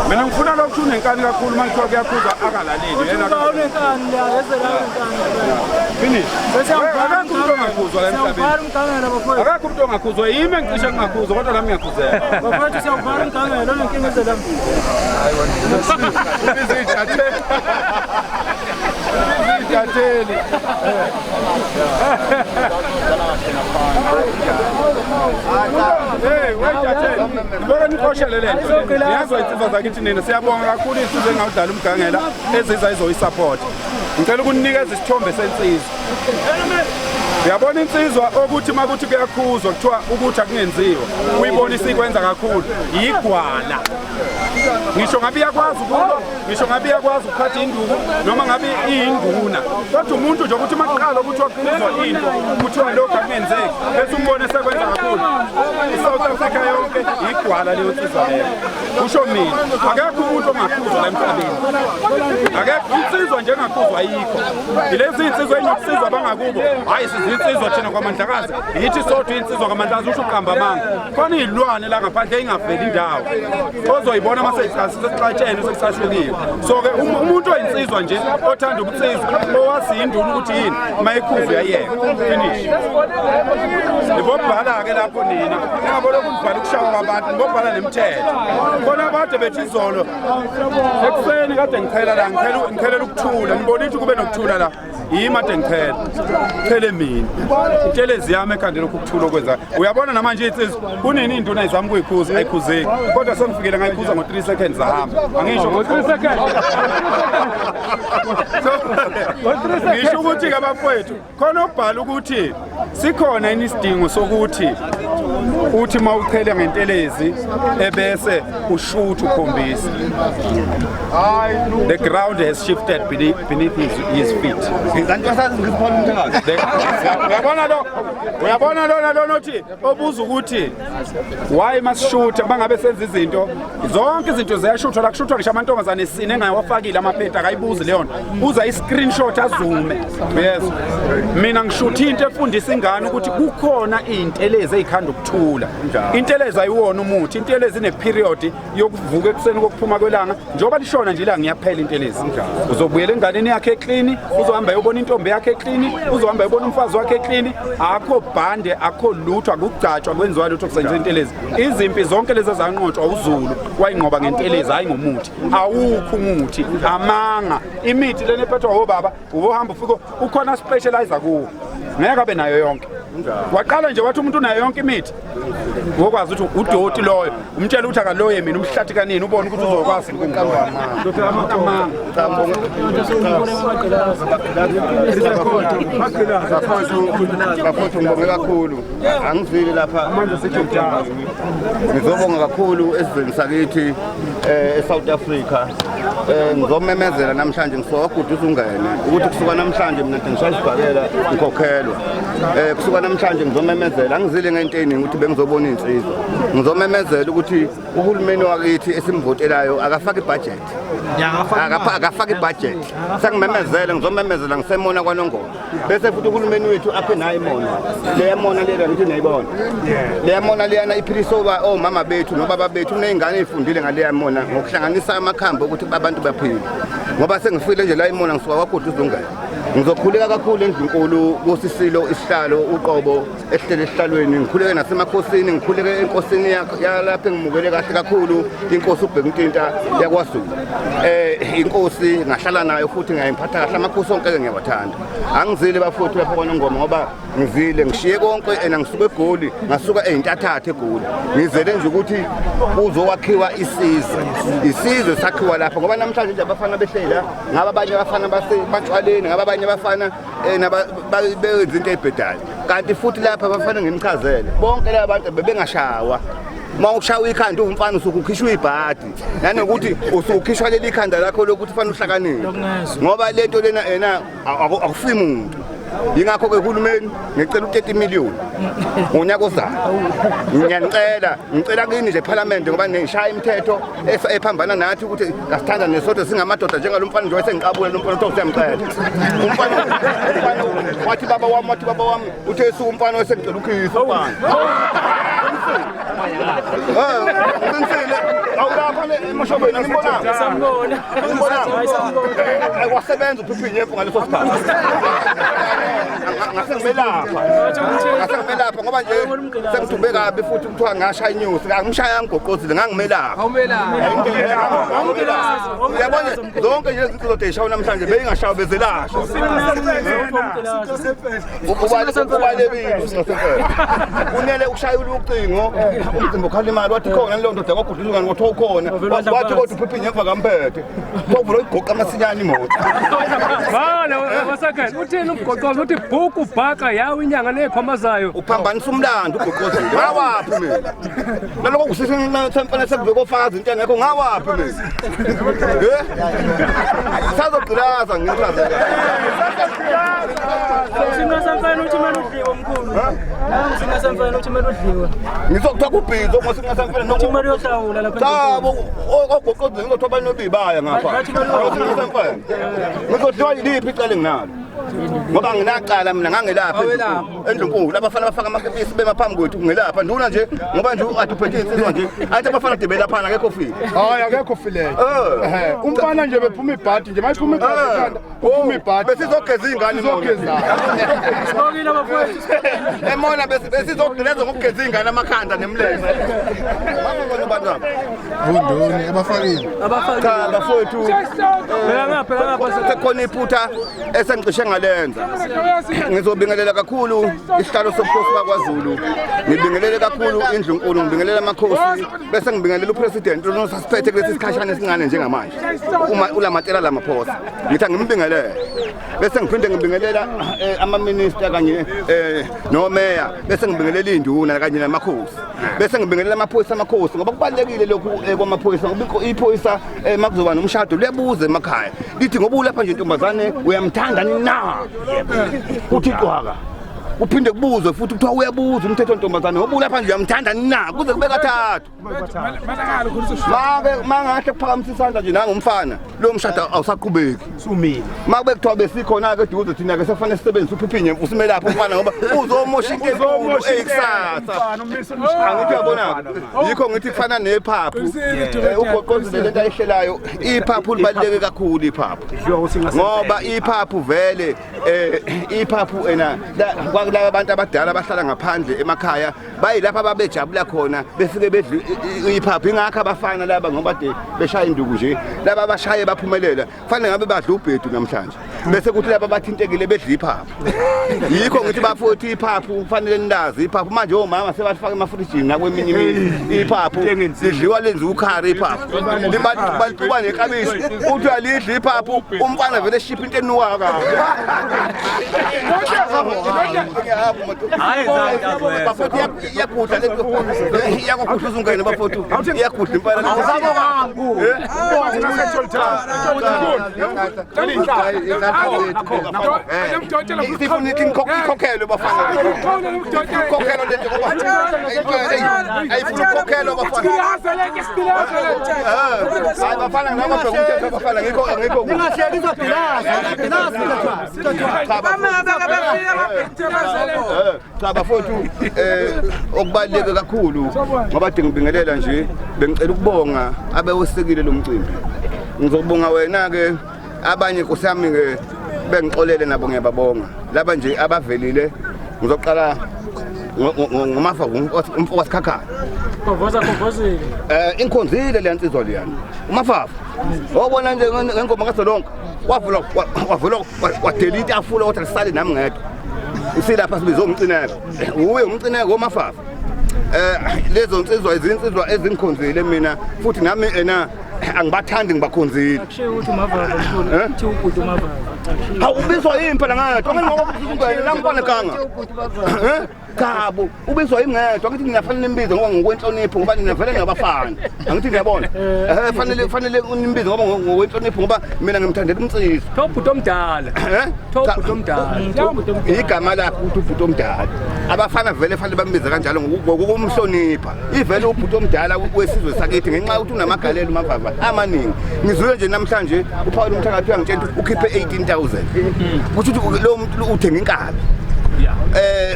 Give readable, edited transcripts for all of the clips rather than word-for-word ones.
Mina ngifuna lokhu unenkani kakhulu manje kuthiwa kuyakhuzwa akalaleli yena. Unenkani la, yeze la unenkani. Finish. Akekho umuntu ongakhuzwa la emhlabeni. Siyawuvala umgangelo bafowethu. Akekho umuntu ongakhuzwa, yimi engicishe ngingakhuzwa kodwa nami ngiyakhuzeka. Bafowethu siyawuvala umgangelo, unenkinga eze la. Ubiza iy'ntatheli. Ubiza iy'ntatheli. Hey, wey'ntatheli. Ngibona niqoshele le nto. Niyazwa iy'nsizwa zakithi nina, siyabonga kakhulu iy'nsizwa engawudlala umgangela eziza izoyisupport. Ngicela ukunikeza isithombe sensizwa. Uyabona insizwa okuthi uma kuthi kuyakhuzwa kuthiwa ukuthi akungenziwa, uyibona isikwenza kakhulu, yigwala. Ngisho ngabe iyakwazi ukulwa, ngisho ngabe iyakwazi ukuphatha induku noma ngabe iyinduna, kodwa umuntu nje ukuthi uma kuqala ukuthi wakhuzwa into kuthiwa lokhu akungenzeki bese umbone sekwenza kakhulu. I-South Africa yonke yigwala leyo nsizwa leyo, kusho mina. Akekho umuntu ongakhuzwa la emhlabeni, akekho insizwa nje engakhuzwa, ayikho. Yilezi iy'nsizwa ey'nokusizwa abangakubo, hhayi sizinsizwa thina kwaMandlakazi, yithi sodwa iy'nsizwa kwaMandlakazi, usho uqamba amanga. Khona iy'lwane la ngaphandle ey'ngaveli indawo ozoyibona uma sesixatshene sekusahlukile. So-ke umuntu oyinsizwa nje othanda ubunsizwa owaziyo induna ukuthi yini, uma ekhuza uyayeka, finish. Nibobhala-ke lapho nina, ningabo lokhu nibhala ukushawa kwabantu, nibobhala nemithetho. Khona abade bethi izolo ekuseni kade ngichela la, ngichelela ukuthula, nibona ukuthi kube nokuthula la, yimi ade ngichela, chele mina intelezi yami ekhande lokhu ukuthula okwenzayo. Uyabona namanje iy'nsizwa kunini iy'nduna izama ukuyikhuza ayikhuzeki, kodwa sengifikile ngayikhuza ngo-3 seconds zahamba. Angisho ngo-3 seconds, ngisho ukuthi-ke abafowethu khona okubhala ukuthi sikhona yini isidingo sokuthi uthi uma uchele ngentelezi ebese ushutha ukhombisa. The ground has shifted beneath his feet. Kanti wasazi ngisiphola umthakathi. Uyabona lo, uyabona lona lona othi obuza ukuthi why masishutha bangabe senza izinto zonke, izinto ziyashuthwa la, kushuthwa ngisho amantombazane esine engawafakile amaphedi, akayibuzi leyo nto, uza i-screenshot azume. Yes, mina ngishutha into efundisa ingane ukuthi kukhona iy'ntelezi ey'khanda ukuthula. Intelezi ayiwona umuthi, intelezi ine-period yokuvuka ekuseni kokuphuma kwelanga, njengoba lishona nje ilanga iyaphela intelezi. Uzobuyela enganeni yakhe eklini, uzohamba ayobona intombi yakhe eklini, uzohamba ayobona umfazi wakhe eklini, akho bhande, akho lutho, akugcatshwa, kwenziwa lutho, kusetshenziswa intelezi. Izimpi zonke lezi ezanqotshwa uZulu wayinqoba ngentelezi, hhayi ngomuthi. Awukho umuthi, amanga. Imithi lena ephethwa obaba, ubohamba ufike ukhona specializer kuwo, ngeke abe nayo yonke. Waqala nje wathi umuntu unayo yonke imithi, wokwazi ukuthi udoti loyo, umtshela ukuthi akaloye mina umhlathi kanini, ubone ukuthi uzokwazi ukungiloya. Amanga. Bafowethu, ngibonge kakhulu, angizwile lapha, ngizobonga kakhulu esizweni sakithi eSouth Africa. Ngizomemezela namhlanje ngisuka kwaGuduza ungene ukuthi kusuka namhlanje mina ngishaya isibhakela ngikhokhelwa. Kusuka namhlanje ngizomemezela, angizile ngento eyiningi ukuthi bengizobona iy'nsizwa, ngizomemezela ukuthi uhulumeni wakithi esimvotelayo akafake ibudget, akafake ibudget. Sengimemezele, ngizomemezela ngisemona kwaNongoma, bese futhi uhulumeni wethu aphe nayo imona leya mona leyana ngithi niyayibona leya mona leyana iphilisa omama bethu nobaba bethu, kuney'ngane ey'fundile ngaleya mona ngokuhlanganisa amakhambi okuthi abantu baphile. Ngoba sengifile nje la imona, ngisuka kwaGuduza ungene, ngizokhuleka kakhulu endlunkulu kusisilo isihlalo uqobo esihlele esihlalweni, ngikhuleke nasemakhosini, ngikhuleke enkosini yalapha engimukele kahle kakhulu, inkosi uBhekintinta yakwaZulu. Inkosi ngahlala nayo futhi ngiyayiphatha kahle, amakhosi onke ngiyawathanda. Angizile bafowethu lapha kwaNongoma ngoba ngizile ngishiye konke ena ngisuka eGoli, ngasuka ey'ntathatha eGoli, ngizele nje ukuthi kuzokwakhiwa isizwe, isizwe sakhiwa lapha. Ngoba namhlanje nje abafana behleli la, ngabe abanye abafana basematshwaleni, ngabe abanye abafana benza into ey'bhedayo, kanti futhi lapha abafana ngimchazele bonke laba bantu bebengashawa. Uma ushawa ikhanda uwumfana usuke ukhishwa ibhadi, nanokuthi usuke ukhishwa leli khanda lakho lokuthi ufane uhlakaniphe, ngoba lento lena ena akufiki muntu. Yingakho-ke uhulumeni ngicela u-30 million ngonyaka ozayo. Ngiyanicela, ngicela kini nje ephalamende ngoba nishaya imithetho ephambana nathi ukuthi asithanda nesodwa singamadoda njengalo mfana nje wayesengiqabula lo mfana uthe usiyamcela. Umfana umfana wathi baba wami, wathi baba wami, uthe suka umfana wayesengicela ukhisa umfana. Eh, uqinisile. Awulapha le emashobeni animbonanga. Sambona. Animbonanga. Wasebenza uphiphi nyemfu ngaleso sikhathi. Ngase ngimelapha. Ngase ngimelapha ngoba nje sengidube kabi futhi kuthiwa ngashaya inyusi. Angishaya ngigoqozile ngangimelapha. Uyabona zonke nje izinto zodeshawo namhlanje beyingashawa bezelashwa. Ubalekile usingasempela. Unele ukushayela ucingo umcimbi ukhala imali wathi khona leyo ndoda kwagudluza ngani kwathiwa ukhona wathi kodwa uphiphi ngemva kamphethe kwavula uyigoqa amasinyane imoto. Bala wasakhaya uthini umgoqozo uthi bhuku bhaka yawo inyanga nezikhwama zayo. Uphambanisa umlando ugoqozile. Ngawaphi mina? Naloko kusisempela sekuve kofakaza into engekho ngawaphi mina? Eh? Sazogqilaza ngichazela. Singasamfana uthi imali udliwe mkhulu. Singasamfana uthi imali udliwe. Ngizokuthiwa kubhizo uma singasamfana Uthi imali uyohlawula lapha. Cha bo ogoqozile ngizothiwa banobibaya ngapha. Singasamfana. Ngizodliwa yiliphi icala enginalo? Ngoba anginacala mina ngangelapha endlunkulu abafana bafaka amakepisi bema phambi kwethu ngelapha nduna nje ngoba nje athi uphethe insizwa nje athi abafana de belaphana akekho ofile. Hayi akekho ofileyo. Eh. Umfana nje bephuma ibhadi nje mayiphuma ibhadi Eh. ekhanda uphuma ibhadi. Besizogeza iy'ngane Mona. Sizogeza. Sibongile bafowethu. Emona besizogqileza ngokugeza iy'ngane amakhanda nemlenze. Babona abantu aba. Vunduni abafakile. Cha bafowethu Bheka ngapha bheka ngapha sekukhona iphutha esengicishe ngalenza. Ngizobingelela kakhulu isihlalo sobukhosi bakwaZulu. Ngibingelele kakhulu indlunkulu, ngibingelela amakhosi, bese ngibingelela upresident onosasiphethe kulesi sikhashana esincane njengamanje. Uma uLamatela Ramaphosa. Ngithi angimbingelele. Bese ngiphinde ngibingelela ama-minister kanye nomeya, bese ngibingelela induna kanye namakhosi. Bese ngibingelela amaphoyisa amakhosi ngoba kubalulekile lokhu kwamaphoyisa ngoba iphoyisa makuzoba nomshado liyabuza emakhaya. Lithi ngoba ulapha nje intombazane uyamthanda na? Uthi cwaka. Uphinde kubuzwe futhi kuthiwa uyabuza umthetho wentombazane ngoba ulapha nje uyamthanda na? Kuze kube kathathu. Make mangahle kuphakamisa isandla nje nangumfana lo mshado awusaqhubeki. Makube kuthiwa besikhona ke eduze thina ke sekufanele sisebenzise uphiphinye usimelaphi umfana ngoba uzomosha into enkulu eyikusasa. Angithi uyabona yikho ngithi kufana nephaphu. Ugoqozile lento ayihlelayo iphaphu libaluleke kakhulu iphaphu. Ngoba iphaphu vele iphaphu ena kwakulaba abantu abadala abahlala ngaphandle emakhaya bayilapha ababejabula khona befike bedle iphaphu ingakho abafana laba ngoba de beshaya induku nje laba abashaye baphumelela kufanele ngabe badla ubhedu namhlanje bese kuthi laba bathintekile bedla iphaphu. Yikho ngithi bafowethu iphaphu kufanele nilazi iphaphu manje omama sebalifaka emafrijini nakweminye imizi iphaphu lidliwa lenziwa ukhari iphaphu balixuba neklabishi uthi uyalidla iphaphu umfana vele eshipha into enuka kabi. Bafowethu iyagudla lento iyakugudla uzungene bafowethu iyagudla impela. Sifuna ikhokhelwe bafana. Ikhokhelwe lento ngoba ayifuna ukukhokhelwa bafana. Hayi bafana ngababheka umthetho bafana ngikho ngikho. Cha bafowethu okubaluleke kakhulu ngoba de ngibingelela nje bengicela ukubonga abewesekile lo mcimbi. Ngizobonga wena ke abanye nkosi yami ke bengixolele nabo ngiyababonga. Laba nje abavelile ngizoqala ngomafa umfo wasikhakhana. Khovoza khovozile. Inkhonzile le nsizwa leyana. Umafafa. Wabona nje ngengoma kaZolonke wavula wavula wadela itafula wathi lisale nami ngedwa. Usilapha sibiza umcineko. Uye umcineko omafafa. Lezo nsizwa izinsizwa ezingikhonzile mina futhi nami ena angibathandi ngibakhonzile. Akushiwo ukuthi umavava mkhulu. Uthi ubhuti umavava. Hawu ubizwa yini phela ngathi? Ngoba ungene nangibona ganga. Cha bo, ubizwa yimngedwa. Angithi nina fanele nimbize ngoba ngokwenhlonipho, ngoba nina vele ningabafana. Angithi ngiyabona, fanele nimbize ngoba ngokwenhlonipho, ngoba mina ngimthandela umnsizwa. Tho bhuti omdala. Eh? Tho bhuti omdala. Igama lakhe ukuthi ubhuti omdala, abafana vele fanele bambize kanjalo ngokumhlonipha. Ivele ubhuti omdala wesizwe sakithi ngenxa yokuthi unamagalelo uMavava amaningi. Ngizwile nje namhlanje uPaul umthakathi uyangitshela ukuthi ukhiphe 18,000, kusho ukuthi lowo muntu uthenga inkabi.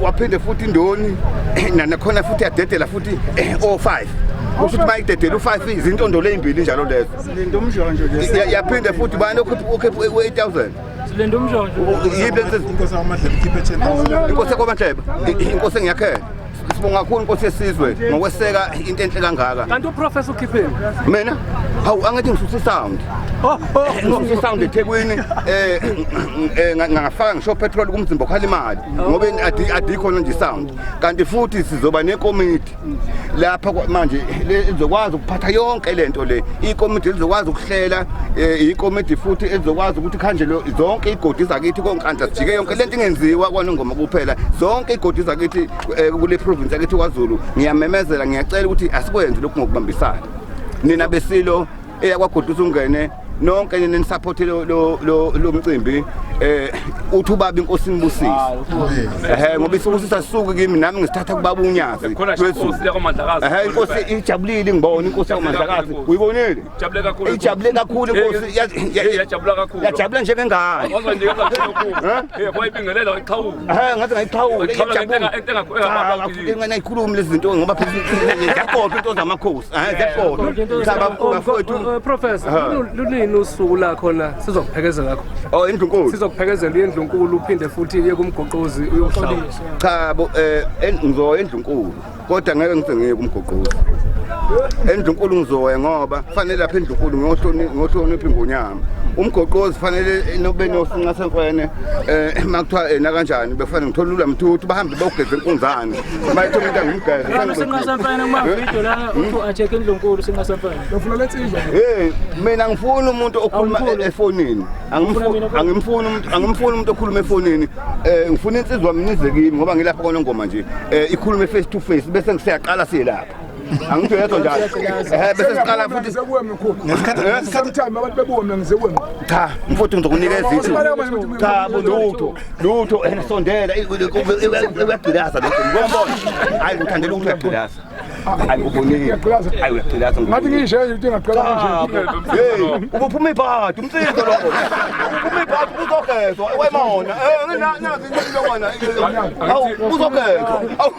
Waphinde futhi indoni nakhona futhi yadedela futhi o5, kusho ukuthi mayidedela u5 izintondo ezimbili njalo lezo. Linda umshonjo nje. Yaphinde futhi bani okhiphe u8000? Silinda umshonjo. Yipi lensizwa? Inkosi yakwaMadlebe ikhiphe 10,000. Inkosi yakwaMadlebe, inkosi engiyakhela. Sibonga kakhulu inkosi yesizwe ngokweseka into enhle kangaka. Kanti uprofessor ukhipheni? Mina, hawu, angithi ngisusa isound, ngisusa isound eThekwini, ngafaka ngisho petrol kumzimba okhala imali ngoba adikhona nje isound. Kanti futhi sizoba nekomiti lapha manje lizokwazi ukuphatha yonke lento le, ikomiti lizokwazi ukuhlela, ikomiti futhi elizokwazi ukuthi khanjwe zonke igodi zakithi koNkandla, sijike yonke lento ingenziwa kwaNongoma kuphela, zonke igodi zakithi kule province yakithi kwaZulu. Ngiyamemezela, ngiyacela ukuthi asikwenze lokhu ngokubambisana, nina besilo eyakwaGoduza ungene nonke nina nisupport lo mcimbi. Uthi ubaba inkosi nibusise, ngoba isibusiso sisuke kimi, nami ngisithatha kubaba uNyazi Khona. lwezulu. Inkosi yakwaMandlakazi. Inkosi ijabulile, ngibona inkosi yakwaMandlakazi, uyibonile? Jabule kakhulu. Ijabule kakhulu inkosi. Yajabula kakhulu. Yajabula njengengane. Waza nje kakhulu. Wayibingelela, wayiqhawula. Ngathi ngayiqhawula. Wayiqhawula Iyajabula, nayikhulumi lezi zinto ngoba phela ziyaqoqa into zamakhosi, ziyaqoqa. Cha, bafowethu. Professor, lunini usuku lakhona sizokuphekezela khona? Oh, indlunkulu. Sizokuphekezela uye endlunkulu, uphinde futhi uye kumgoqozi uyohlawula. Cha bo, ngizoya endlunkulu, kodwa ngeke ngize ngiye kumgoqozi. Endlunkulu ngizoya ngoba fanele lapha endlunkulu ngiyohlonipha ingonyama. Umgoqozi fanele nobe nosinqa semfene, makuthiwa nakanjani befanele ngithole lula mthuthu, bahambe beyogeza inkunzane, mayithi umuntu angimgeze. Singasamfene kuma-video la uthi u-attack indlunkulu, singasamfene. Hey, mina ngifuna umuntu okhuluma efonini. Angimfuni, angimfuni umuntu, angimfuni umuntu okhuluma efonini. Ngifuna insizwa mina ize kimi ngoba ngilapha kwaNongoma nje. Ikhulume face to face bese ngisiyaqala siye lapha. Angithi uyezwa njalo. Bese siqala futhi Ngize mkhulu. Ngesikhathi Sometime abantu bebuka mina ngize kuwe. Cha, mfowethu, ngizokunikeza ithi. Cha, bo, lutho. Lutho, sondela, uyagqilaza lokho. Ngiyabona. Hayi, ngithandela ukuthi uyagqilaza. Hayi, ubonile. Hayi, uyagqilaza. Ngathi ngisho nje into ngaqala nje. Hey, ubuphuma ibhadi umsizwa lokho. Ubuphuma ibhadi uzogezwa wemona. Nginazi into yona. Hawu, uzogezwa. Awu,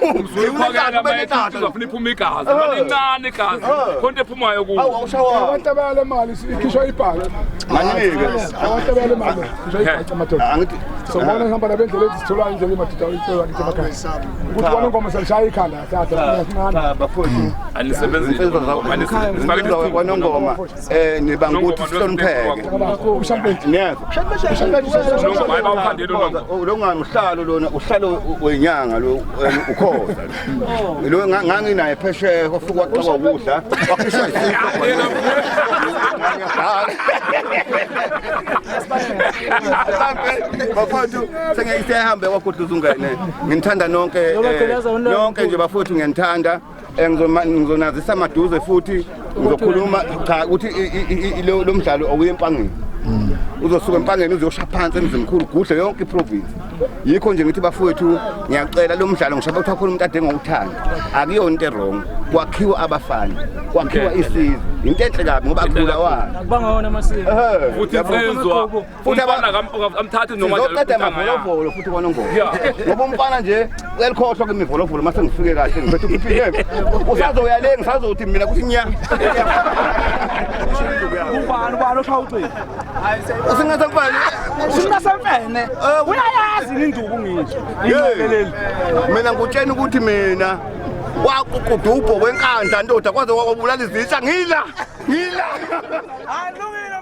Uphakela mayethi uzofuna iphuma igazi. Imali incane igazi. Khona into ephumayo kuwo. Awu, awushawa. Abantu abale mali ikhishwa ibhaki. Manike. Abantu abale mali ikhishwa ibhaki amadoda. Angithi So bona ngihamba nabendlela ethi sithola indlela emadoda ithola kithi emakhaya. Ukuthi bona ngoma selishaya ikhanda tata sincane. Cha, bafowethu. Anisebenzile. Kwanongoma nibanga ukuthi sihlonipheke. Ushampeni. Niyezwa? Nongoma, hayi, bawuphandele uNongoma. Lo ngani uhlalo lona, uhlalo wenyanga lo, ukhoza lo nganginaye phesheya, kwafika waxakwa ukudla, wakhishwa isisu. Bafowethu, sengiyahambe kwaGudluza ungene. Nginithanda nonke, nonke nje bafowethu, ngiyanithanda. Ngizonazisa maduze futhi ngizokhuluma. Cha, ukuthi lo mdlalo awuye eMpangeni, uzosuka eMpangeni uzosha phansi eMzimkhulu, gudle yonke iprovince. Yikho nje ngithi bafowethu, ngiyacela lo mdlalo ngisho kuthiwa khona umuntu ade ngowuthanda, akuyona into wrong. Kwakhiwa abafana, kwakhiwa isizwe, into enhle kabi ngoba akubulawana. Akubangawona amasiko. Futhi insizwa Futhi umfana amthathe noma sizoqeda amavolovolo futhi kwaNongoma, ngoba umfana nje uyalikhohlwa ke imivolovolo. Mase ngifike kahle ngiphethe uPPM, usazoya le, ngisazothi mina kuthi nya. Ubani, ubani oshaya ucingo? Usingasamfane. Singasamfene. Uyayazi induku ngisho. Hey, mina ngikutshena ukuthi mina waququda ubhoko weNkandla ndoda, kwaze wabulala izitsha ngila ngila. Hayi, kulungile.